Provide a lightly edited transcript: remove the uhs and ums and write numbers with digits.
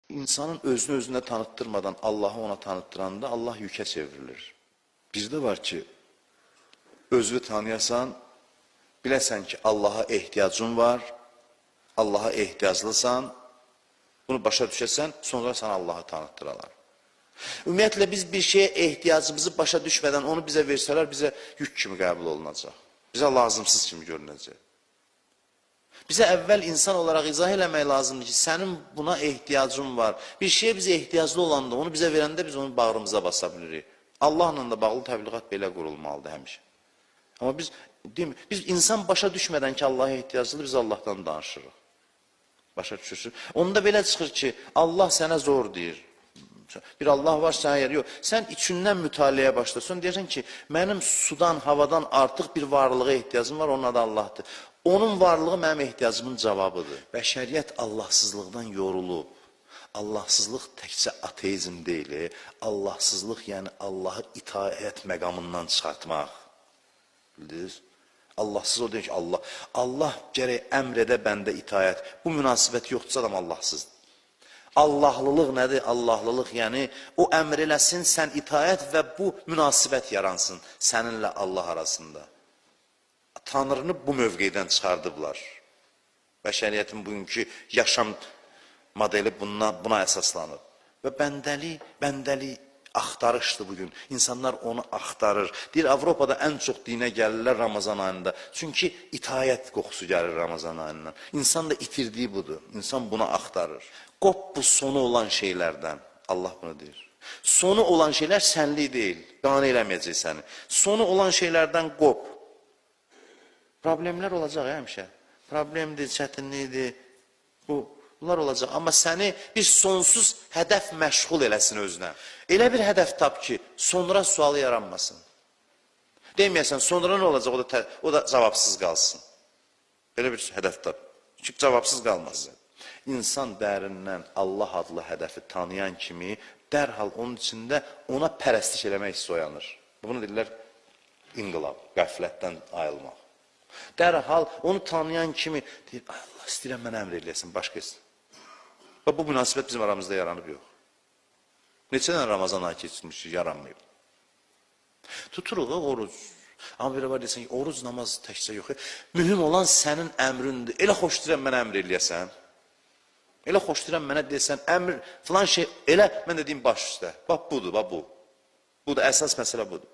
İnsanın özünü özünə tanıtdırmadan Allahı ona tanıtdıranda Allah yükə çevrilir. Bir də var ki, özünü tanıyasan, biləsən ki, Allaha ehtiyacın var, Allaha ehtiyaclısan, bunu başa düşəsən, sonra sana Allahı tanıtdıralar. Ümumiyyətlə, biz bir şeyə ehtiyacımızı başa düşmədən onu bizə versələr, bizə yük kimi qəbul olunacaq. Bizə lazımsız kimi görünəcək. Bizə əvvəl insan olaraq izah eləmək lazımdır ki, sənin buna ehtiyacın var. Bir şeyə bizə ehtiyaclı olanda, onu bizə verəndə biz onu bağrımıza basa bilirik. Allahla da bağlı təbliğat belə qurulmalıdır həmişə. Amma biz, deyim, biz insan başa düşmədən ki, Allaha ehtiyaclıdır, biz Allahdan danışırıq. Başa düşürsün? Onda belə çıxır ki, Allah sənə zor deyir. Bir Allah var, sənə yer yox. Sən içindən mütaliəyə başlasan, deyirsən ki, mənim sudan, havadan artıq bir varlığa ehtiyacım var, onun adı Allahdır. Onun varlığı mənim ehtiyacımın cavabıdır. Bəşəriyyət Allahsızlıqdan yorulub. Allahsızlıq təkcə ateizm deyil, Allahsızlıq yəni Allahı itaət məqamından çıxartmaq. Bildiniz? Allahsız o deyir ki, Allah. Allah gərək əmr edə bəndə itaət. Bu münasibət yoxdursa adam Allahsızdır. Allahlılıq nədir? Allahlılıq yəni o əmr eləsin, sən itaət və bu münasibət yaransın səninlə Allah arasında. Tanrını bu mövqeydən çıxardıblar. Bəşəriyyətin bugünkü yaşam modeli buna əsaslanıb. Və bəndəlik axtarışdır bugün. İnsanlar onu axtarır. Deyir, Avropada ən çox dinə gəlirlər Ramazan ayında. Çünki itayət qoxusu gəlir Ramazan ayından. İnsan da itirdiyi budur. İnsan bunu axtarır. Qop bu sonu olan şeylərdən. Allah bunu deyir. Sonu olan şeylər sənlik deyil. Qane eləməyəcək səni. Sonu olan şeylərdən qop. Problemlər olacaq həmişə. Problemdir, çətinlikdir. Bunlar olacaq. Amma səni bir sonsuz hədəf məşğul eləsin özünə. Elə bir hədəf tap ki, sonra sualı yaranmasın. Deməyəsən, sonra nə olacaq, o da cavabsız qalsın. Belə bir hədəf tap ki, cavabsız qalmasın. İnsan dərindən Allah adlı hədəfi tanıyan kimi dərhal onun içində ona pərəstiş eləmək hissi oyanır. Bunu deyirlər inqilab, qəflətdən ayılmaq. Dərhal onu tanıyan kimi deyir, ay Allah, istəyirəm mənə əmr eləyəsin, başqa etsin. Və bu münasibət bizim aramızda yaranıb yox. Neçə dənə Ramazan ayı keçirmişik, yaranmayıb. Tuturuq oruc. Amma belə var deyəsən ki, oruc namaz təkcə yox. Mühüm olan sənin əmrindir. Elə xoşlayıram mənə əmr eləyəsən. Elə xoşlayıram mənə desən, əmr filan şey, elə mən də deyim baş üstə. Bax budur, bax bu. Budur, əsas məsələ budur.